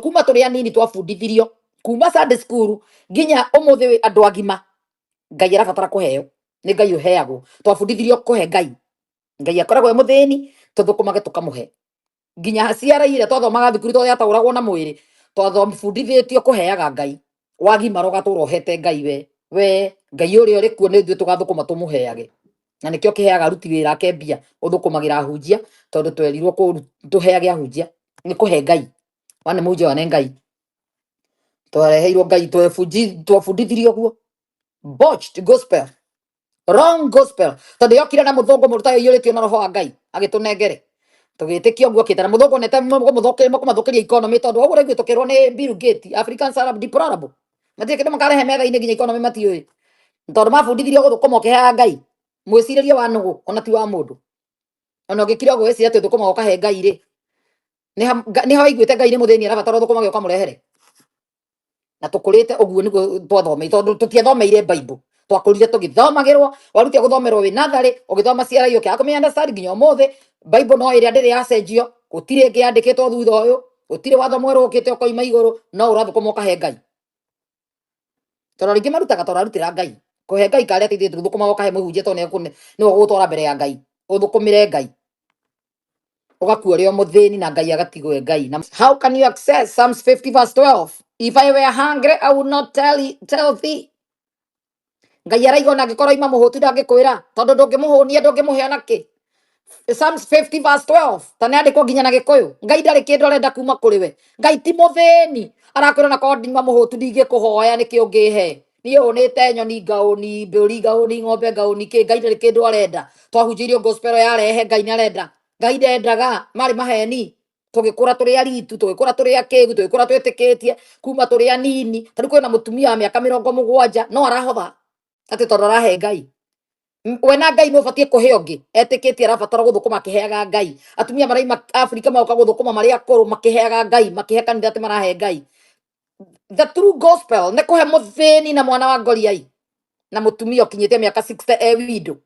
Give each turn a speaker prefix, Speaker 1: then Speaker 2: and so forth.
Speaker 1: Kuma tũrĩ anini twabundithirio kuma Sunday school nginya ũmũthĩ, andũ agima, Ngai arabatara kũheo, nĩ Ngai ũheagwo. Twabundithirio kũhe Ngai. Ngai akoragwo e mũthĩni, tũthũkũmage tũkamũhe. Nginya ciara iria twathomaga thukuru, tondũ yataũragwo na mwĩrĩ, twathombundithĩtio kũheaga Ngai. Wagimara ũgatũra ũhete Ngai. We Ngai ũrĩa ũrĩ kuo, nĩ ithuĩ tũgathũkũma tũmũheage, na nĩkĩo kĩheaga aruti wĩra ake mbia, ũthũkũmagĩra ahunjia, tondũ twerirwo tũheage ahunjia. Nĩ kũhe Ngai wane mũhunjia, wane Ngai twareheirwo Ngai, twabundithirio guo. Botched gospel, wrong gospel, tondũ yokire na mũthũngũ mũruta ĩiyũrĩtio na roho wa Ngai, agĩtũnengere tũgĩtĩkia ũguo okĩte na mũthũngũ nete kũmathũkĩria economy, tondũ ũguo rĩngĩ tũkĩrwo nĩ Bill Gates, Africans are deplorable, matirĩ kĩndũ makarehe metha-inĩ, nginya economy matiũĩ, tondũ mabundithirio gũthũkũma ũkĩheaga Ngai. Mwĩcirĩrie wa nũgũ, ona ti wa mũndũ. Ona ũngĩkira ũguo wĩciria atĩ ũthũkũmaga ũkahe Ngai rĩ, nĩ ha waiguĩte Ngai nĩ mũthĩni arabatara ũthũkũmage ũkamũrehere? Na tũkũrĩte ũguo nĩguo twathomeire, tondũ tũtiathomeire Bible, twakũrire tũgĩthomagĩrwo. Warutia gũthomerwo wĩ natharĩ, ũgĩthoma ciara ũkĩaga kũmenya understand. Nginya ũmũthĩ Bible no ĩrĩa ndĩrĩ yacenjio, gũtirĩ ĩngĩ yandĩkĩtwo thutha ũyũ, gũtirĩ watho mwerũ ũkĩte ũkoima igũrũ, no ũrathũkũma ũkahe Ngai, tondũ rĩngĩ marutaga tondũ arutĩra Ngai kũhe Ngai karĩa ateithĩtie. Thũkũmaga ũkahe mũhunjia, tondũ nĩwe ũgũtwara mbere ya Ngai. Ũthũkũmĩre Ngai, ũgakua ũrĩ o mũthĩni na Ngai agatigwo e Ngai. Na how can you access Psalms 50 verse 12? "If I were hungry, I would not tell thee." Ngai araiga ona angĩkorwo ima mũhũtu, ndangĩkwĩra, tondũ ndũngĩmũhũnia, ndũngĩmũhe ona kĩ. Psalms 50 verse 12, ta nĩ andĩkwo nginya na Gĩkũyũ. Ngai ndarĩ kĩndũ arenda kuma kũrĩ we. Ngai ti mũthĩni, arakwĩra na korwo ndima mũhũtu, ndingĩkũhoya nĩkĩ ũngĩhe. Niĩ ũnĩte nyoni ngaũni, mbũri ngaũni, ng'ombe ngaũni, kĩ. Ngai ndarĩ kĩndũ arenda. Twahunjĩirio gospel yarehe Ngai nĩ arenda, Ngai ndendaga, marĩ maheni. Tũgĩkũra tũrĩ aritu, tũgĩkũra tũrĩ akĩgu, tũgĩkũra twĩtĩkĩtie kuma tũrĩ anini. Tarĩu kwĩna mũtumia wa mĩaka 70 no arahotha atĩ tondũ arahe Ngai. We na Ngai nĩ ũbatiĩ kũhe ũngĩ etĩkĩtie arabatara gũthũkũma akĩheaga Ngai. Atumia maraima Afrika magoka gũthũkũma marĩ akũrũ makĩheaga Ngai, makĩhe kanitha atĩ marahe Ngai. The true gospel nĩ kũhe mũthĩni na mwana wa ngoriai na mũtumia ũkinyĩte mĩaka 60 e window.